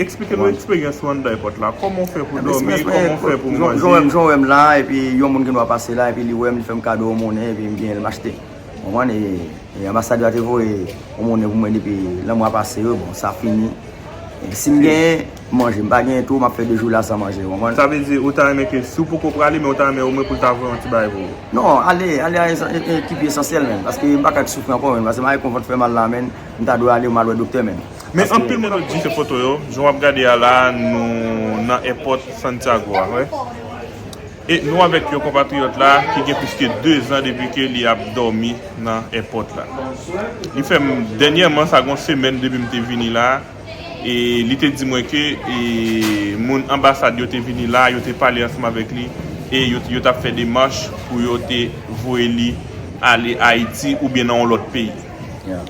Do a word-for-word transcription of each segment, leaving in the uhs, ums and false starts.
Eksplike nou eksperyans ou anndan èpòt la. Kòman w fè pou dòmi, kòman w fè pou manje? Jan w wè m la, epi yon moun gen dwa pase la, epi li wè m, li fè m kado yon monnen, epi m genyen l, m achte. Ou konprann? E anbasadè a te voye yon monnen pou mwen depi lanmwa pase yo, bon, sa fini. Si m genyen, m manje. M pa genyen tou, m ap fè de jou la san manje, ou konprann? Sa vle di, ou ta renmen ke si w poko prale, men ou ta renmen omwen pou l ta voye yon ti bagay pou ou? Non, ale, ale a ki pi esansyèl menm, paske m pa ka soufri ankò menm, paske m ale konvant fè mal la menm, m ta dwe ale, m al wè doktè menm. Men anpil moun ap di se foto yo, jan w ap gade a la, nou nan èpòt Santiago a, wi. E nou avèk yon konpatriyòt la ki gen plis ke de zan depi ke li ap dòmi nan èpòt la. Li fè m, dènyèman, sa gon semèn depi m te vini la, e li te di mwen ke e, moun anbasad yo te vini la, yo te pale ansanm avèk li, e yo, yo t ap fè demach pou yo te voye li ale Ayiti oubyen nan yon lòt peyi.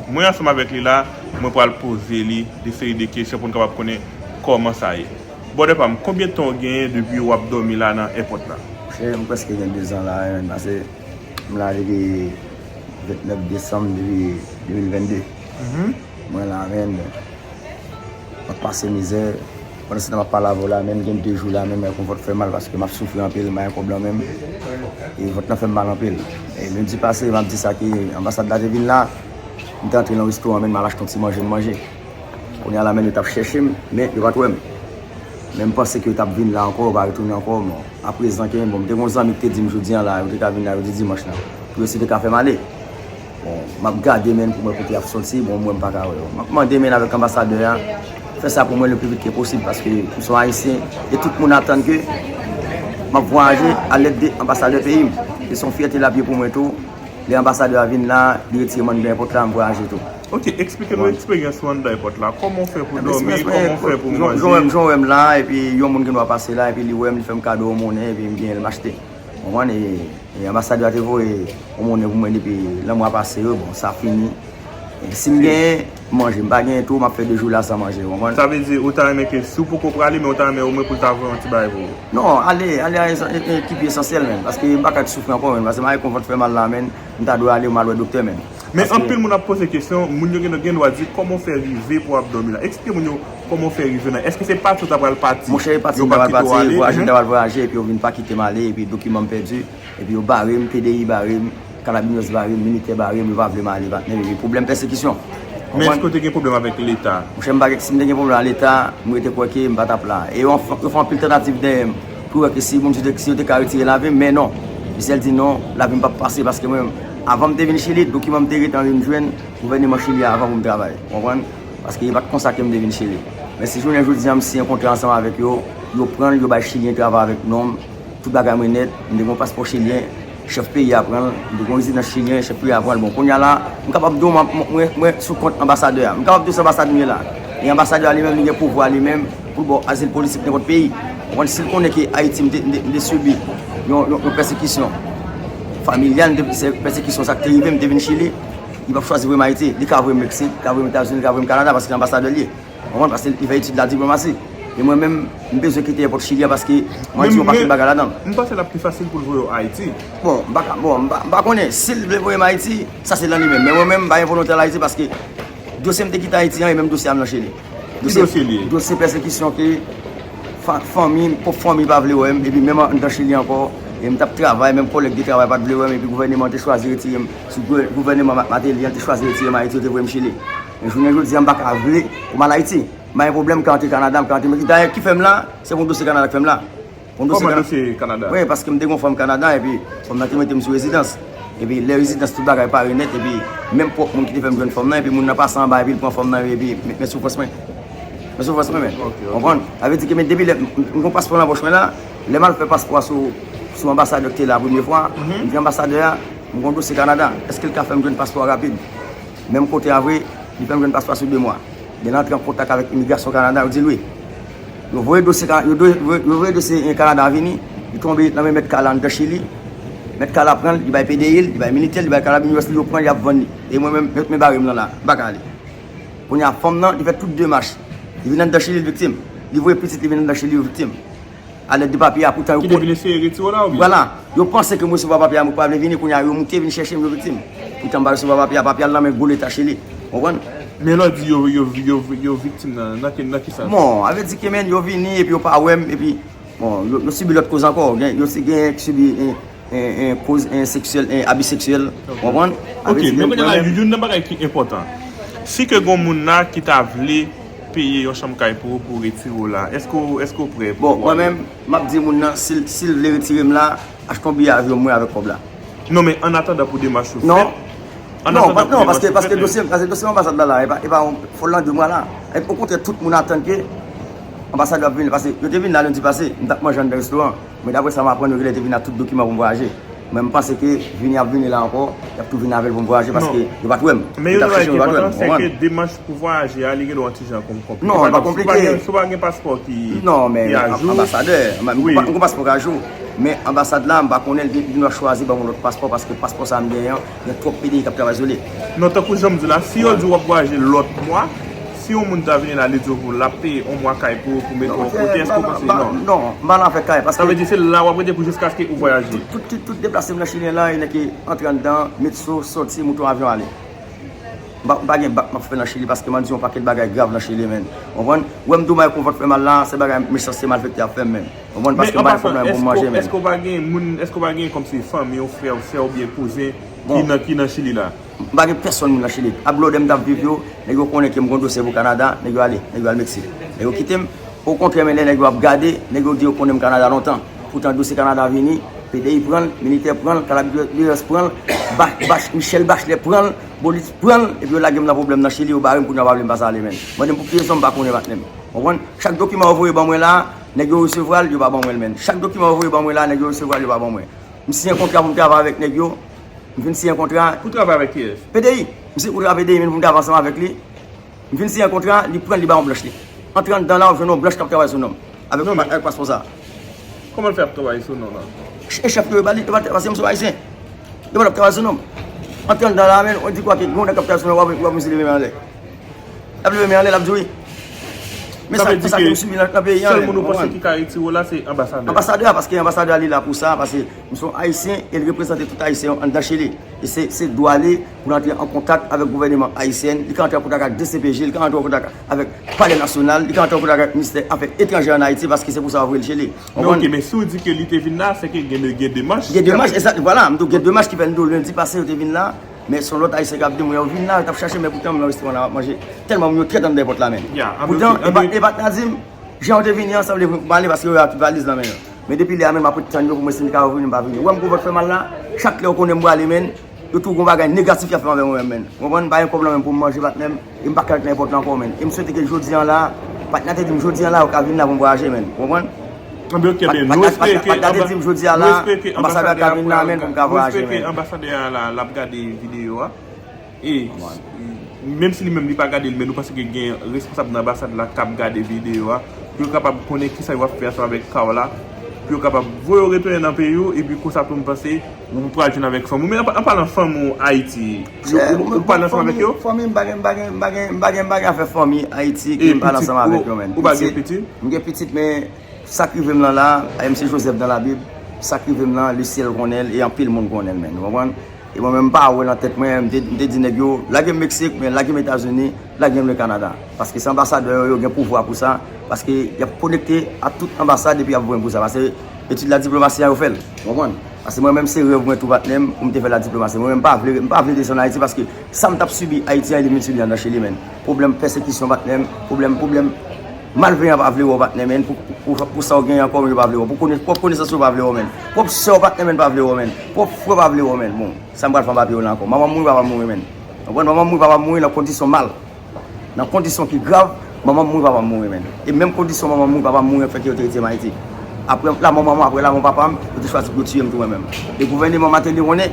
Mwen ansanm avèk li la, mwen pral poze li de seri de kesyon pou n kapab konnen kòman sa ye. Brother pa m, konbyen tan w genyen depi w ap dòmi la nan èpòt la? Monchè, m prèske gen de zan la, menn, paske m la depi vennèf desanm depi de mil vennde. Mwen la, menn, m ap pase mizè. Pandan se tan m ap pale avè w la, menn, gen de jou la, menn, mwen konvant fè mal paske m ap soufri anpil, m pa gen kòb nan men m. E vant lan fè m mal anpil. E lendi pase, m ap di sa ke anbasad la te vin la, m te antre nan restoran, menn, m al achte yon ti manje, m manje. Kounye a la, menn, yo t ap chèche m, men yo pa t wè m. Men m panse ke yo t ap vin la ankò, yo pa retounen ankò, bon. Aprezan ke, bon, m te gen yon zanmi ki te di m jodi a la, yo te ka vin la, yo di dimanch la, pou yo si yo te ka fè m ale. Bon, m ap gade, menn, pou mwen kote y ap soti, bon, mwen m pa ka wè yo. M ap mande, menn, avèk anbasadè a, fè sa pou mwen le pli vit ke posib, paske m se yon Ayisyen, e tout moun atann ke m ap vwayaje a lèd de anbasadè peyi m. E se yon fyète l ap ye pou mwen tou. Lè anbasadè a vin la, li retire m anndan èpòt la, m vwayaje tou. Ok, eksplike nou eksperyans ou anndan èpòt la. Kòman w fè pou dòmi, kòman w fè pou manje? Jan w wè m la, epi yon moun gen dwa pase la, epi li wè m, li fè m kado yon monnen, epi m genyen l, m achte. Ou konprann? E, e anbasadè a te voye yon monnen pou mwen depi lanmwa pase yo, bon, sa fini. E si m genyen, m manje. M pa genyen tou, m ap fè de jou la san manje, ou konprann? Sa vle di, ou ta renmen ke si w poko prale, men ou ta renmen omwen pou l ta voye yon ti bagay pou ou? Non, ale, ale a e, e, ki pi esansyèl menm, paske m pa ka soufri ankò menm, paske m ale konvant fè mal la menm, m ta dwe ale, m al wè doktè menm. Men anpil moun ap poze kesyon, moun yo gen, gen dwa di, kòman w fè rive pou w ap dòmi la? Eksplike moun yo kòman w fè rive nan. Èske se pati w ta pral pati? Monchè, e pati m ta pral pati, vwayaje m ta pral vwayaje, epi yo vin pa kite m ale, epi dokiman m pèdi, epi yo bare m, P D I bare m, Karabinyès bare m, militè bare m, yo pa vle m ale, patnè, epi pwoblèm pèsekisyon. Men èske w te gen pwoblèm avèk Leta? Monchè, m pa gen, si m te gen pwoblèm ak Leta, m rete kwè ke m pa t ap la. E yo, yo fè anpil tantativ dèyè m pou wè ke si moun, si yo te, si yo te ka retire lavi m, men non. Michel di non, lavi m p ap pase paske mwen, avan m te vin Chili, dokiman m te gentan vin jwenn gouvèneman Chili a avan pou m travay. Ou konprann? Paske e pa t konsa ke m te vin Chili. Men si jounen jodi a m siyen kontra ansanm avèk yo, yo pran l, yo bay Chilyen travay avèk non m, tout bagay mwen nèt, m te gen yon paspò chilyen, chèf peyi a pran l, m te gen yon rezidans chilyen, chèf peyi a pran l. Bon, kounye a la, m kapab di w, mwen, mwen, mwen sou kont anbasadè a. M kapab di w se anbasadè m ye la. E anbasadè a li menm, li gen pouvwa li menm pou l ba w azil politik nenpòt peyi. Ou konprann, si l konnen ke Ayiti, m te, m te, m te sibi yon, yon, yon pèsekisyon familyal, m te, se pèsekisyon sa k te rive m, m te vin Chili, li p ap chwazi voye m Ayiti. Li ka voye m Meksik, li ka voye m Etazini, li ka voye m Kanada, paske se anbasadè l ye. Ou konprann? Paske li fè etid la diplomasi. E mwen menm, m bezwen kite èpòt Chili a paske mwen di yon pakèt bagay ladan l. M panse l ap pi fasil pou l voye w Ayiti. Bon, m pa ka, bon, m pa, m pa konnen. Si l vle voye m Ayiti, sa se nan li menm. Men mwen menm, m pa gen volonte al Ayiti paske dosye m te kite Ayiti an, e menm dosye a m nan Chili. Ki dosye l ye? Dosye pèsekisyon ke fa-, fanmi, pwòp fanmi pa vle wè m, epi menm anndan Chili ankò, e m t ap travay, menm kòlèg de travay pa t vle wè m, epi gouvèneman an te chwazi retire m, sou gouvè-, gouvèneman Ma-, Martelly an te chwazi retire m Ayiti, yo te voye m Chili. Men jounen jodi a, m pa ka vle pou m al Ayiti. M pa gen pwoblèm, m ka antre Kanada, m ka antre Meksik. Dayè, ki fè m la, se pou dosye Kanada k fè m la. Pou dosye Kanada. Kòman dosye Kanada? Wi, paske m te gen yon fanm Kanada, epi fanm nan te mete m sou rezidans. Epi lè rezidans, tout bagay pare nèt, epi menm pwòp moun ki te fè m jwenn fanm nan, epi moun nan pase anba, epi l pran fanm nan, epi men, men soufrans mwen. Men soufrans mwen, men. Ok, ok. Konprann? Sa vle di ke men depi lè m, m, m gen paspò nan pòch mwen la, lè m al fè paspò a sou, sou anbasadè ki te la premye fwa, m di anbasadè a, m gen yon dosye Kanada, èske l ka fè m jwenn paspò a rapid? Menm kote a vre, li fè m jwenn paspò a sou de mwa. Lè l antre an kontak avèk imigrasyon Kanada, yo di l wi. Yo voye dosye Ka-, yo do-, yo voye dosye, eh, Kanada a vini, li tonbe nan men mèt kay la anndan Chili. Mèt kay la pran l, li bay P D I l, li bay militè l, li bay Karabinyès li, yo pran l, y ap vann li. E mwen menm, yo t men bare m nan la, m pa ka ale. Kounye a, fanm nan, li fè tout demach. Li vin anndan Chili, li viktim. Li voye pitit li vin anndan Chili, yo viktim. A lèd de papye a, poutan yo... Ki te vin eseye retire w la, oubyen? Vwala. Yo panse ke m resevwa papye a, mwen pa vle vini, kounye a, yo moute vin chèche m, yo viktim. Poutan m pa resevwa papye a, papye a nan men gwo Leta Chili. Konprann? Men lè w di yo, yo, yo, yo viktim nan, nan ki, nan ki sans? Bon, avè di ke men yo vini epi yo pa wè m, epi bon, yo, yo sibi lòt koz ankò. Gen, yo si gen ki sibi en, en, en koz en seksyèl, en abi seksyèl. Ou konprann? Ok, men kounye a la, youn nan bagay ki enpòtan. Si ke gon moun la ki ta vle peye yon chanm kay pou ou, pou retire w la, èske w, èske w prè pou... Bon, mwen menm, m ap di moun nan, si l, si l vle retire m la, achte yon biyè avyon mwen avèk kòb la. Non, men an atandan pou demach yo Non. fèt, an Non, atandan pa, pou non, demach paske, yo paske fèt, dosye, paske dosye anbasad la la, e pa, e pa yon fò l nan de mwa la. E okontrè, tout moun atann ke anbasadè ap vini, paske yo te vin la lendi pase, m t ap manje anndan restoran. Men daprè sa m aprann, yo genlè te vin ak tout dokiman pou m vwayaje. Men m panse ke vini ap vini la ankò, y ap tou vin avè l pou m vwayaje, paske yo pa t wè m. Men Yo t yon ap bagay chèche ki m, yo pa t wè enpòtan, m, se konprann? Ke demach pou vwayaje a, li gen dwa yon ti jan konplike. Non, li pa konplike. Si w pa gen paspò ki Non, men ki ajou. Anbasadè, m Wi. pa gen paspò k ajou. Men anbasad la, m pa konnen, li gen dwa chwazi ban m yon lòt paspò, paske paspò sa m genyen an, gen twòp P D I k ap travay sou li. Non, tankou jan m di la, si yo di w ap vwayaje lòt mwa, si yon moun ta vini la, li di w pou l ap peye yon mwa kay pou, pou mete w kote, èske w panse? Non. Non, m pa nan afè kay, paske... Sa vle di se la w ap rete pou jiskaske ou vwayaje. Tout, tout, tout deplase m nan Chili la, e nèg ki antre anndan, met so, sòti, moute yon avyon ale. M pa, m pa gen bak m ap fè nan Chili, paske m ap di yon pakèt bagay grav nan Chili, menn. Ou konprann? Ou wè m di w bagay konvòt fè mal la, se bagay mechanste malfektè ap fè m, menn. Ou konprann? Paske m pa gen pwoblèm pou m manje, menn. Èske w pa gen moun, èske w pa gen kòmsi fanmi w, frè w, sè w, oubyen kouzen ki nan, ki nan Chili la? M pa gen pèsonn moun nan Chili. Ap blòdè m t ap viv yo, nèg yo konnen ke m gon dosye pou Kanada, nèg yo ale, nèg yo al Meksik. Nèg yo kite m. Okontrè, men lè nèg yo ap gade, nèg yo di yo konnen m Kanada lontan. Poutan dosye Kanada vini, P D I pran l, militè pran l, Kalabinès pran l, Ba- Bach- Michèl Bachelet pran l, Bolitis pran l, epi yo lage m nan pwoblèm nan Chili, yo bare m kounye a, yo pa vle m pase ale, menn. Mande m pou ki rezon, m pa konnen, patnè m. Konprann? Chak dokiman yo voye ban mwen la, nèg yo resevwa l, yo pa ban mwen l, menn. Chak dokiman yo voye ban mwen la, nèg yo resevwa l, yo pa ban mwen. M siyen kontra pou m travay avèk nèg yo. M fin siyen kontra. Pou travay avèk kiyès? P D I. M siyen kontra P D I, menn, pou m travay ansanm avèk li. M fin siyen kontra, li pran l, li ba yon blanch li. Antre anndan la, w jwenn yon blanch k ap travay sou non m. Avèk, avèk paspò sa. Kòman l fè ap travay sou non la? E chèf yo, e pa li, e pa, paske m se yon ayisyen. Yo pa t ap travay sou non m. Antre anndan la, menn, ou di kwa ke gon nèg k ap travay sou non, w ap, w ap misye leve men anlè. L ap leve men anlè, l ap di wi. Men sa, sa ke m sibi nan, nan peyi an, sèl moun ou panse ki ka retire w la, se anbasadè. Anbasadè a, paske anbasadè a li la pou sa, paske m se yon ayisyen e l reprezante tout ayisyen yo anndan Chili. E se, se dwa li pou l antre an kontak avèk gouvèneman ayisyen. Li ka antre an kontak ak D C P J, li ka antre an kontak avèk Palè Nasyonal, li ka antre an kontak avèk Ministè Afè Etranjè ann Ayiti, paske se pou sa yo voye l Chili. Men ok, men si w di ke li te vin la, se ke gen, gen demach. Gen demach, egzak, vwala, m di w, gen demach ki fè n di w lendi pase yo te vin la, men se yon lòt ayisyen k ap di m, yo vin la, yo t ap chache, men poutan m nan restoran la, m ap manje. Tèlman moun yo trèt anndan èpòt la, menn. Poutan, e pa, e pa t nan di m, jan yo te vini an, sanble pou m ale, paske yo a tout valiz nan men yo. Men depi lè a, menn, m ap ret tann yo pou mwen si m ka revini, m pa vini. Ou wè m gon vant fè mal la, chak lè yo konnen m prale, menn, yo tou gon bagay negatif y ap fè anvè mwen menm, menn. Ou konprann? M pa gen pwoblèm menm pou m manje, patnè m, e m pa ka ret nan èpòt la ankò, menn. E m swete ke jodi an la, patnè a te di m jodi an la, yo ka vin la pou m vwayaje, menn. Ou konprann? Anben, ok, ben, nou espere ke, nou espere ke anbasadè a pral, nou espere ke anbasadè a pral, nou espere ke anbasadè a la, l ap gade videyo a. E menm si li menm li pa gade l, men nou panse ke gen responsab nan anbasad la k ap gade videyo a, pou yo kapab konnen kisa yo ap fè ansanm avèk ka w la, pou yo kapab voye w retounen nan peyi w, epi konsa tou m panse ou pral jwenn avèk fanmi w. Men an, an palan fanmi w Ayiti, ou, ou pale ansanm avèk yo? Fanmi m, m pa gen, m pa gen, m pa gen, m pa gen, m pa gen afè fanmi Ayiti ke m pale ansanm avèk yo, menn. Ou pa gen pitit? M gen pitit, men sa k rive m lan la, M C Joseph dans la Bible, sa k rive m lan, le syèl konnen l e anpil moun konnen l, menn. Ou konprann? E mwen menm, m pa wè nan tèt mwen, m te, m te di nèg yo, lage m Meksik, oubyen lage m Etazini, lage m le Kanada. Paske se anbasadè yo, yo gen pouvwa pou sa, paske y ap konekte a tout anbasad epi y ap voye m pou sa. Paske etid la diplomasi a yo fè l. Ou konprann? Paske mwen menm, se rèv mwen tou, patnè m, pou m te fè la diplomasi. Mwen menm, m pa vle, m pa vle desann Ayiti, paske sa m t ap sibi Ayiti an, li vin sibi anndan Chili, menn. Pwoblèm pèsekisyon, patnè m, pwoblèm, pwoblèm malveyan pa vle wè w, patnè, menn. Pou, pou, pou sa w genyen an kòm yo pa vle wè w. Pou kone-, pwòp konesans yo pa vle wè w, menn. Pwòp sè w, patnè, menn, pa vle wè w, menn. Pwòp frè w pa vle wè w, menn. Bon, sa m pral fè anba pye w la ankò? Manman m mouri, papa m mouri, menn. Ou konprann? Manman m mouri, papa m mouri nan kondisyon mal. Nan kondisyon ki grav, manman m mouri, papa m mouri, menn. E menm kondisyon manman m mouri, papa m mouri an k fè ke yo te retire m Ayiti. Apre lanmò manman, apre lanmò papa m, yo te chwazi pou yo tiye m tou mwen menm. E gouvèneman Martelly konnen,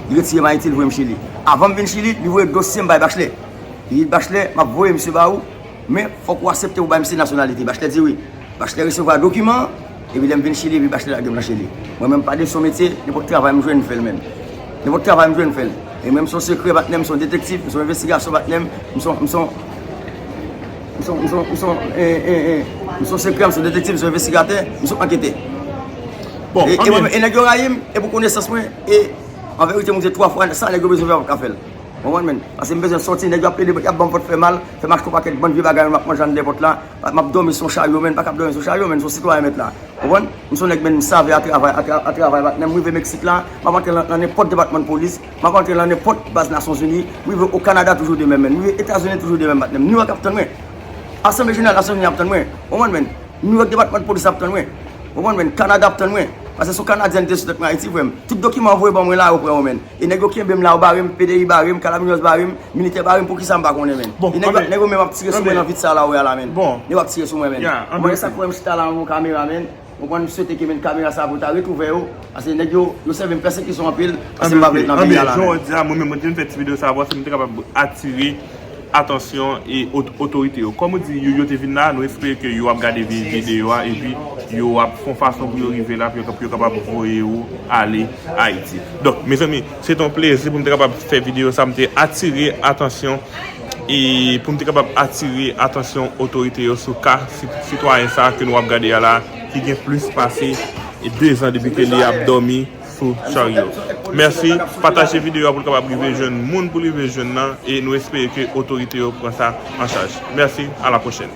li retire m Ayiti, li voye m Chili. Avan m vin Chili, li voye dosye m bay Bachelet. Li di Bachelet, m ap voye misye ba ou, men fòk ou aksepte pou bay misye nasyonalite. Bachelet di wi. Bachelet resevwa dokiman an, epi lè m vin Chili, epi Bachelet lage m nan Chili. Mwen menm, pa de son metye, nenpòt travay m jwenn, m fè l, menn. Nenpòt travay m jwenn, m fè l. E mwen, m se yon sekrè, patnè m, m se yon detektif, m se yon envestigasyon, patnè m, m se yon, m se yon, m se yon, m se yon, m se yon, eh, eh, eh, m se yon sekrè, m se yon detektif, m se yon envestigatè, m se yon anketè. Bon, e, e mwen, e nèg yo rayi m, e pou konesans mwen, e an verite, mwen di twa fwa, sa nèg yo bezwen fè, yo p ap ka fè l. Konprann, men? Paske m bezwen sòti, nèg yo ap plede, y ap ban m vòt fè mal, fè m achte yon pakèt bann vye bagay, m ap manje anndan vòt la, m ap dòmi sou yon charyo, men, m pa kab dòmi sou charyo, men, sou sitwayen, mèt la. Konprann? M se yon nèg, men, m save atravay, atra-, atravay, patnè m. M rive Meksik la, m ap antre nan, nan nenpòt depatman polis, m ap antre nan nenpòt baz Nasyonzini, m rive o Kanada toujou de menm, men. M rive Etazini toujou de menm, patnè m. Nouyòk ap tann mwen. Asanble Jeneral Nasyonzini ap tann mwen. Konprann, men? Nouyòk depatman polis ap tann mwen. Konprann, men? Kanada ap tann mwen. Paske se yon Kanadyen ki te sou tèt mwen Ayiti, frè m. Tout dokiman an voye ban mwen la, yo pran yo, men. E nèg yo kenbe m la, yo bare m, P D I bare m, Carabineros bare m, militè bare m, poukisa m pa konnen, men? Bon, e nèg yo, anben, nèg yo menm ap tire sou mwen anben, nan vit sa la, ou wè a la, men. Bon. Nèg yo ap tire sou mwen, men. Ya, anben, mwen, se sa k fè m chita la, yon kamera, men. Ou konn, m swete ke, men, kamera sa pou ta retwouve yo, paske nèg yo, yo sèvi m pèsekisyon anpil, paske m pa vle ret nan peyi a la, men. Anben, jan w di a, mwen menm, mwen te vin fè ti videyo sa, paske m te kapab atire atansyon e ot-, otorite yo. Kòm ou di, yo, yo te vin la, nou espere ke yo ap gade vi-, videyo a, epi yo ap fè yon fason pou yo rive la, pou yo, pou yo kapab voye ou ale Ayiti. Donk, mezanmi, se te yon plezi pou m te kapab fè videyo sa, m te atire atansyon, e pou m te kapab atire atansyon otorite yo sou ka si-, sitwayen sa ke nou ap gade a la, ki gen plis pase de zan depi ke li ap dòmi sou charyo. Mèsi, pataje videyo a pou l kapab rive jwenn moun pou l rive jwenn nan, e nou espere ke otorite yo pran sa an chaj. Mèsi, a la pwochèn.